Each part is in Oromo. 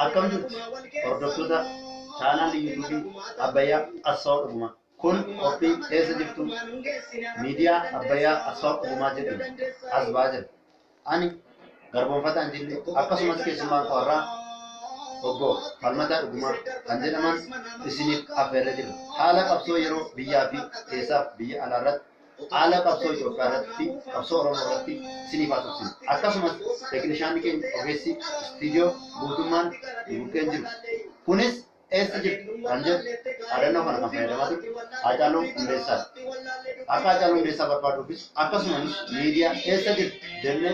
Akkam jirtu hordoftoota chaanaalii yuutuubii Abbayyaa Asfaw Dhugumaa. Kun qophii eessa jirtu miidiyaa Abbayyaa Asfaw Dhugumaa jedhamu as ba'aa jira. Ani garboonfataa hin jille akkasumas keessummaan koo har'aa obbo Falmataa Dhugumaa kan jedhaman isiniif affeerree jirra. Haala qabsoo yeroo biyyaa fi keessaaf biyya alaa irratti haala qabsoo Itoophiyaa irratti fi qabsoo Oromoo irratti isiniif haasofsina. Akkasumas teeknishaanni keenya ogeessi istiidiyoo guutummaan nu bukkeen jiru. Kunis eessa jirtu kan jedhu dhaadannoo kana kan fayyadamaa ture Haacaaluu Hundeessaadha. Akka Haacaaluu Hundeessaa barbaaduufis akkasumas miidiyaa eessa jirtu jennee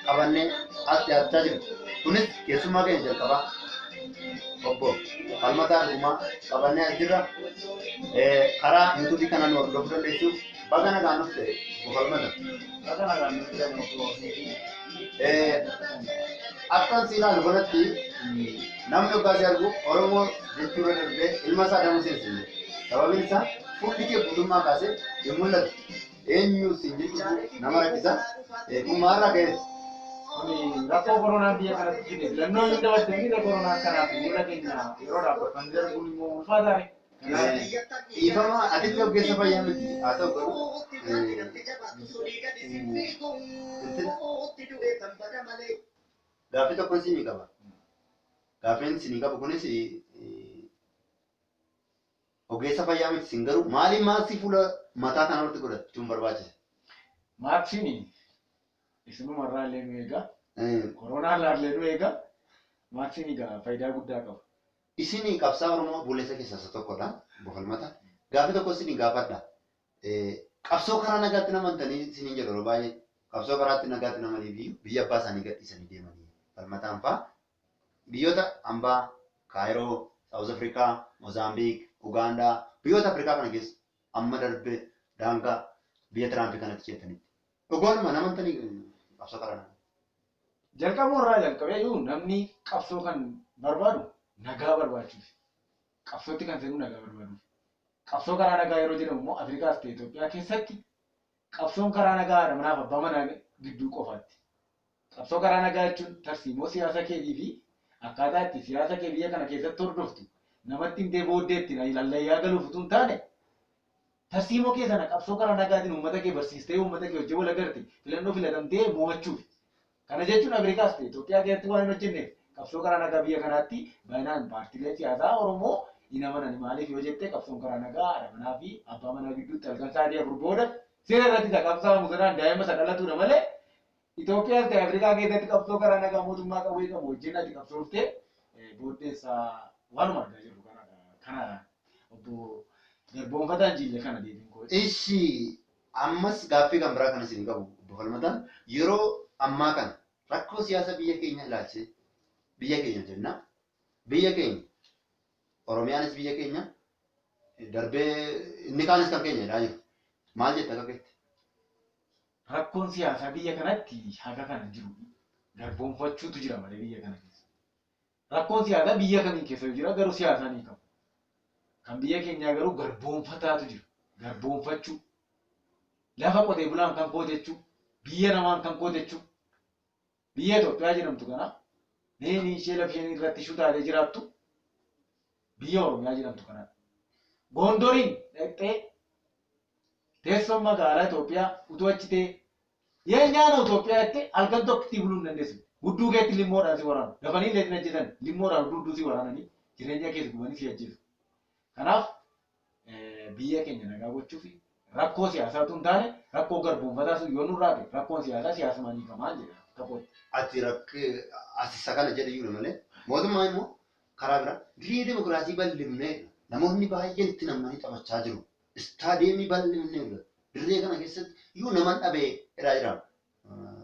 qabannee as dhiyaachaa jirra. Kunis keessummaa keenya jalqabaa obbo Falmataa Dhugumaa qabannee as jirra. Karaa yuutuubii kana nu hordofuu dandeessu. Baga nagaan dhufte obbo Falmataa. Baga nagaan dhufte obbo Fiifi. Akkan si ilaalu kanatti namni hoggaa si argu Oromoo jechuurra darbee ilma isaa damuu seensi. Sababiin isaa fuulli kee guutummaa kaasee hin mul'atu. Eenyu siin jechuutu nama rakkisa. Kun maalirraa ka'e? Kuni rakkoo koronaan biyya kanatti fide filannoo hin dabarsine miira koronaan kanaaf fuula keenya yeroodhaaf kan darbuun immoo ulfaataa dha. Dhiifama atitti ogeessa fayyaa miti. Haa ta'u garuu gaaffii tokko isinii qaba. Gaaffiin isinii qabu kunis ogeessa fayyaa miti isin garuu maaliif maaskii fuula mataa kana irratti godhachuun barbaachise? Maaksiin isinumarraa illee nu eega. Koronaa irraa illee nu eega. Maaksiin egaa faayidaa guddaa qaba. Isin qabsaa Oromoo buleessa keessaa isa tokkodha. Obbo Falmata. Gaaffii tokko isin gaafadha. Qabsoo karaa nagaatti namantanii isiniin jedhu yeroo baay'ee qabsoo karaatti nagaatti namanii fi biyya abbaa isaanii gadhiisanii deemanii Falmataan fa'aa biyyoota hambaa Kaayiroo, Saawuz Afrikaa, Moozaambiik, Ugaandaa biyyoota Afrikaa kana keessa amma darbee daangaa biyya Tiraamp kanatti ceetanitti. Dhugaadhuma namantanii qabsoo karaa nagaa. Jalqabuma irraa jalqabee iyyuu namni qabsoo kan barbaadu nagaa barbaachuufi. Qabsootti kan seenu nagaa barbaaduufi. Qabsoo karaa nagaa yeroo jedhamu immoo Afrikaas ta'e Itoophiyaa keessatti qabsoon karaa nagaa haadha manaaf abbaa manaa gidduu qofaatti. Qabsoo karaa nagaa jechuun tarsiimoo siyaasa keetii fi akkaataa itti siyaasa kee biyya kana keessatti hordoftu namatti himtee booddee ittiin hallayyaa galuuf utuu hin taane tarsiimoo kee sana qabsoo karaa nagaatiin uummata kee barsiistee uummata kee wajjin wal agarte filannoo filatamtee mo'achuuf. Kana jechuun Afrikaas ta'e Itoophiyaa keessatti waan hin hojjenneef qabsoo karaa nagaa biyya kanaatti baay'inaan paartiileen siyaasaa Oromoo hin amanani. Maaliif yoo jette qabsoon karaa nagaa haadha manaa fi abbaa manaa gidduutti halkan sa'aatii 4 booda seera irratti isa qabsaa'amu sanaan daa'ima isa dhalatudha malee Itoophiyaas ta'e Afrikaa keessatti qabsoo karaa nagaa mootummaa qawwee qabu wajjin ati qabsooftee booddeessa waanuma argaa jirru kanadha. Kana obbo Garboonfataan Jiille kana deebiin koo. Ishi ammas gaaffii kan biraa kan isin qabu obbo Falmataan yeroo ammaa kana rakkoo siyaasa biyya keenya ilaalchisee biyya keenya jenna biyya keenya Oromiyaanis biyya keenya darbee inni kaanis kan keenya jedhaa jiru. Maal jetta akka keetti? Rakkoon siyaasaa biyya kanatti haga kana hin jiru. Garboomfachuutu jira malee biyya kana keessa. Rakkoon siyaasaa biyya kamiin keessa jira garuu siyaasaan hiikamu. Kan biyya keenyaa garuu garboomfataatu jira. Garboomfachuu. Lafa qotee bulaan kan kootechuu. Biyya namaan kan kootechuu. Biyya Itoophiyaa jedhamtu kana neen ishee lafa isheen irratti shutaatee jiraattu biyya Oromiyaa jedhamtu kanadha. Gondoriin dhaqxee teessoon magaalaa Itoophiyaa utuu achi ta'ee yeenyaa na Itoophiyaa jettee halkan tokko itti buluu hin dandeessu. Hudduu keetti limmoodhaan si waraanu. Dafanii illee sin ajjeesan limmoodhaan hudduu hudduu si waraananii jireenya kees gubanii si ajjeesu. Kanaaf biyya keenya nagaa gochuuf rakkoo siyaasaa utuu hin taane rakkoo garboomfataa sun yoo nurraa ka'e rakkoon siyaasaa siyaasumaan hiikamaa jedha akka kootti. Ati rakkee as isa kana jedhe iyyuu malee mootummaa immoo karaa biraa dirree dimokiraasii bal'ifnee namoonni baay'een itti nammanii taphachaa jiru. Istaadiyeemii bal'ifneerra. Dirree kana keessatti iyyuu naman dhabee jedhaa jira.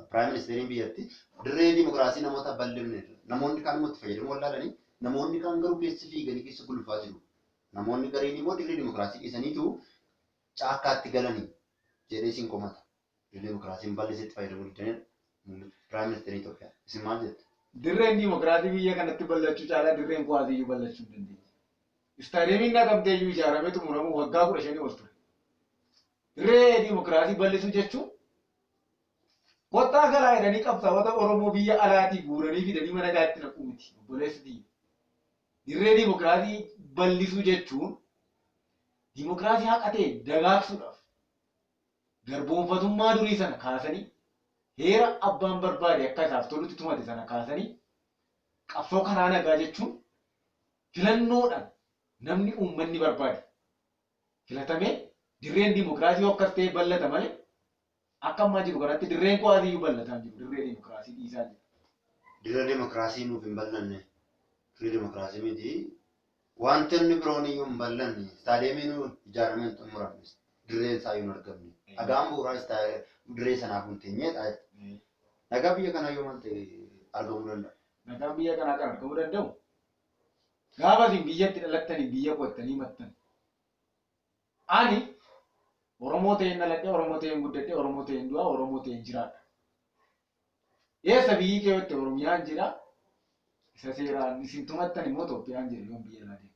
Piraayim ministeeriin biyyattii dirree dimokiraasii namoota bal'ifneerra. Namoonni kaan immoo itti fayyadamuu wallaalanii namoonni kaan garuu keessa fiiganii keessa gulufaa jiru. Namoonni gariin immoo dirree dimokiraasii dhiisaniitu caakkaatti galanii jedhee isin komata. Dirree dimokiraasiin bal'isee itti fayyadamuu diddanidha. Piraayim ministeerii Itoophiyaa. Isin maal jettu? Dirreen dimokiraasii biyya kanatti bal'achuu caalaa dirreen kuwaasii iyyuu bal'achuu hin dandeenye. Istaadiyeemiin Naqamtee iyyuu ijaaramee xumuramuu waggaa 15 ol ture. Dirree dimokiraasii bal'isuu jechuun Kottaa galaa jedhanii qabsaa'ota Oromoo biyya alaatii guuranii fidanii mana hidhaatti naquu miti. Obboleessi tiyya. Dirree dimokiraasii bal'isuu jechuun dimokiraasii haqa ta'e dagaagsuudhaaf garboomfatummaa durii sana kaasanii heera abbaan barbaade akka isaaf tolutti tumate sana kaasanii qabsoo karaa nagaa jechuun filannoodhaan namni uummanni barbaade filatamee dirreen dimokiraasii yoo akkas ta'e bal'ata malee akka ammaa jiru kanatti dirreen kuwaasii iyyuu bal'ataa hin jiru. Dirree dimokiraasii dhiisaa jira. Dirree dimokiraasii nuuf hin bal'anne. Dirree dimokiraasii miti. Wanti inni biroon iyyuu hin bal'anne. Istaadiyeemiin ijaaramee hin xumuramne. Dirreen isaa iyyuu hin argamne. Dhagaan bu'uuraa dirree sanaaf hin teenyedha. Nagaa biyya kanaa yoo maal ta'e argamuu danda'a? Nagaan biyya kanaa kan argamuu danda'u gaafa isin biyyatti dhalattanii biyya qo'attanii mattan. Ani Oromoo ta'een dhaladhee, Oromoo ta'een guddadhee, Oromoo ta'een du'a, Oromoo ta'een jiraadha. Eessa biyyi kee yoo Oromiyaan jira, isa seeraan isin tumattan immoo Itoophiyaan jira yoon biyya alaa deemu.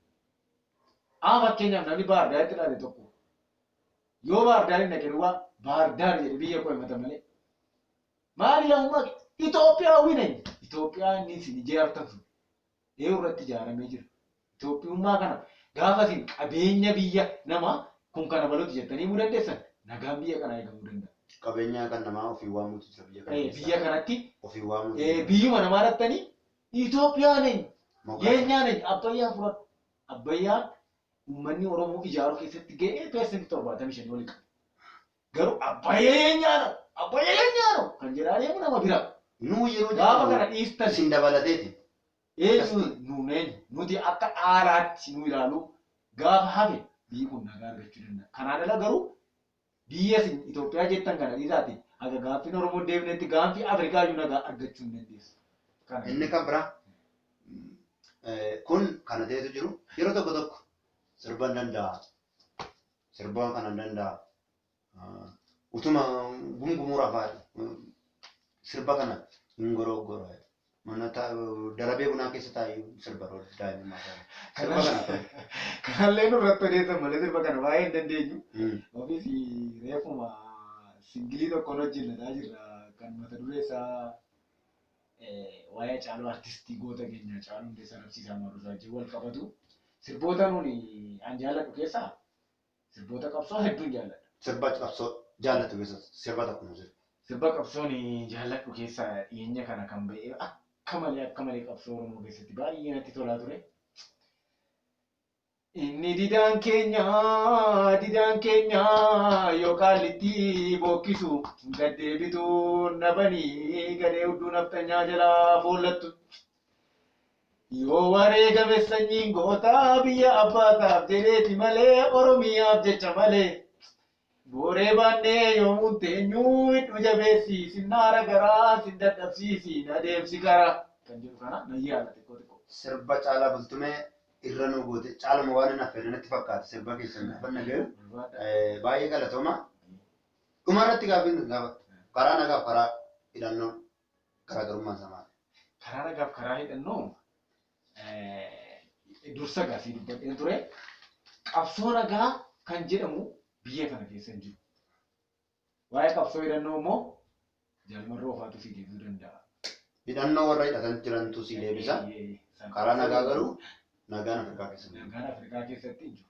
Amma fakkeenyaaf namni Baardaaritti dhalate tokko yoo Baardaariin dhaqe duwwaa Baardaar jedhe biyya koo himata malee. Maali lammummaa Itoophiyaawwi nani? Itoophiyaa inni isin ijaartan sun eenyu irratti ijaaramee jira? Itoophiyummaa kana gaafa isin qabeenya biyya namaa kun kana baluuti jettanii himuu dandeessan nagaan biyya kanaa eegamuu danda'a. Qabeenya kan namaa ofii waamuutu jira biyya kana keessa. Biyya kanatti Ofii waamuutu jira. Biyyuma namaa dhattanii Itoophiyaan eenyu? Moggaasa. Yeenyaan eenyu? Abbayyaa fudhadhu. Abbayyaan uummanni Oromoo ijaaruu keessatti ga'ee 75% olii qaba. Garuu Abbayyaa yeenyaa no! Abbayyaa yeenyaa no! Kan jedhaa deemu nama biraa. Nuu yeroo Gaafa kana jedhamu dhiistan isin dabalateeti. eenyu nuun eenyu nuti akka dhaalaatti nu ilaalu gaafa hafe biyyi kun nagaa argachuu danda'a. Kanaan ala garuu biyya isin Itoophiyaa jettan kana dhiisaati haga gaaffiin Oromoo deemnetti gaanfi Afrikaa iyyuu nagaa argachuu hin dandeessu. Kana. Inni kan biraa kun kana ta'etu jiru yeroo tokko tokko sirba hin danda'a. Sirba kana hin danda'a. Utuma gumgumuu rafaa sirba kana hin goroggora. Mana darabee bunaa keessa taa'ee sirba daa'imummaa isaa. Sirba kana akkam? Kanallee nurratti odeessan malee sirba kana baay'ee hin dandeenyu. Ofiis reefuma singilii tokkoon hojjennataa jirra kan mata duree isaa waa'ee Caaluu artistii goota keenya Caaluu Hundeessaa Nabsiisaa Maarrusaa wajjin wal qabatu. Sirboota nuuni an jaalladhu keessaa sirboota qabsoo hedduun jaalladha. Sirba qabsoo jaallatu keessa sirba tokko nu sirbi. Sirba qabsoon jaalladhu keessaa dhiyeenya kana kan ba'e akka malee qabsoo Oromoo keessatti baay'ee natti tolaa ture. Inni didaan keenya yoo qaallitti bookkisu gaddeebitu nabanii gadee hudduu naftanyaa jalaa foollattu. Yoo wareegame sanyiin gootaa biyya abbaasaaf jedheeti malee Oromiyaaf jecha malee. Booree baannee yoomuun teenyuu hidhu jabeessi sinnaara garaa sin dadhabsiisi na deemsi karaa. Kan jedhu kana nan yaala xiqqoo xiqqoo. Sirba Caalaa Bultumee irra nu goote caaluma waan hin affeerre natti fakkaata sirba keessan gaafa nagayu. Baay'ee galatooma. Dhuma irratti gaaffiin kun gaafa karaa nagaaf karaa hidhannoo garaagarummaan isaa maali? Karaa nagaaf karaa hidhannoo dursa gaasii dubbadheen ture. Qabsoo nagaa kan jedhamu biyya kana keessa hin jiru. Waa'ee qabsoo hidhannoo immoo Jaalmarroo ofaatu si deebisuu danda'a. Hidhannoo warra hidhatan jirantu si deebisa. Karaa nagaa garuu nagaan Afrikaa keessa hin jiru. Nagaan Afrikaa keessatti hin jiru.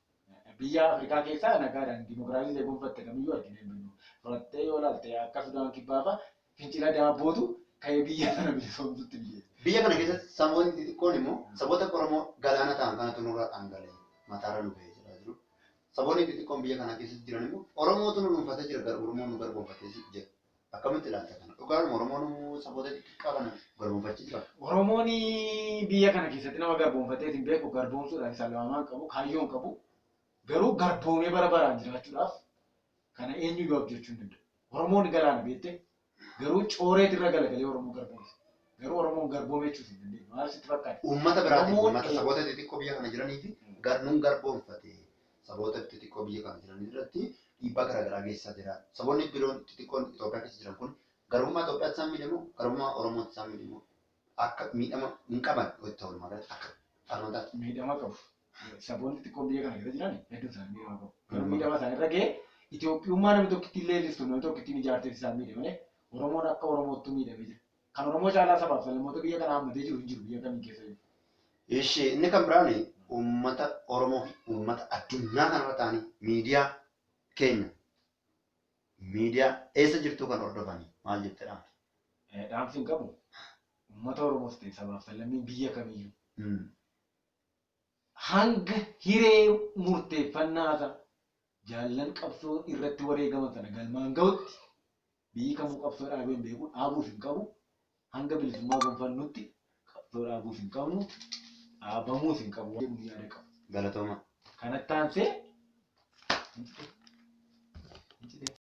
Biyya Afrikaa keessaa nagaadhaan dimokiraasii ishee gonfatte kamiyyuu argina hin beeknu. Fudhattee yoo ilaalte akka Sudaan kibbaa fa'a fincila daabbootu ka'ee biyya sana bilisoomsutti biyya. Biyya kana keessatti saboonni xixiqqoon immoo saboota akka Oromoo galaana ta'an kanatu nurra dhangala'e mataarra nu ga'ee jedhaa jiru. Saboonni xixiqqoon biyya kana keessatti jiran immoo Oromootu nu dhuunfatee jira garuu Oromoon nu garboomfatee jira. Akkamitti ilaalta kana? Dhugaadhuma Oromoon saboota xixiqqaa kana garboomfachii jira. Oromoon biyya kana keessatti nama garboomfatee hin beeku garboomsuudhaan isa lamamaan qabu kaayyoo hin qabu garuu garboomee bara baraan jiraachuudhaaf kana eenyuyyuu abjachuu hin danda'u. Oromoon galaana beekte garuu cooreet irra galagalee Oromoo garboomse. Garuu Oromoon garboomee jechuus hin dandeenyu. Maal sitti fakkaata? Uummata biraatiif Oromoon uummata saboota xixiqqoo biyya kana jiranii fi nuun garboomfate saboota xixiqqoo biyya kana jiran irratti dhiibbaa garaagaraa geessisaa jira. Saboonni biroon xixiqqoon Itoophiyaa keessa jiran kun garbummaa Itoophiyaatti isaan miidhamu garbummaa Oromootti isaan miidhamu akka miidhama hin qaban itti walumaa galatti akka falmataatti. Miidhama qabu. Saboonni xixiqqoon biyya kana keessa jiran hedduun isaanii miidhama qabu. Garuu miidhama isaanii irra ga'ee Itoophiyummaa namni tokko ittiin leellistu namni tokko ittiin ijaarteef isaan miidhe malee Oromoon akka Oromootti miidhamee jira. Kan Oromoo caalaa sabaaf sablammoota biyya kanaa hammatee jiru hin jiru biyya kamiin keessa jiru. Ishee inni kan biraan uummata Oromoo fi uummata addunyaa kanarra ta'anii miidiyaa keenya miidiyaa eessa jirtu kan hordofanii maal jettee dhaamta? Dhaamsi hin qabu. Uummata Oromoos ta'e sabaaf sablammiin biyya kamiyyuu hanga hiree murteeffannaa isaa jaallan qabsoo irratti wareegaman sana galmaan ga'utti biyyi kamuu qabsoo dhaabee hin beeku, dhaabuus hin qabu. Hanga bilisummaa gonfannutti qabsoo dhaabuus hin qabnu, dhaabamuus hin qabu. Yaada qabu. Galatooma. Kanatti aansee.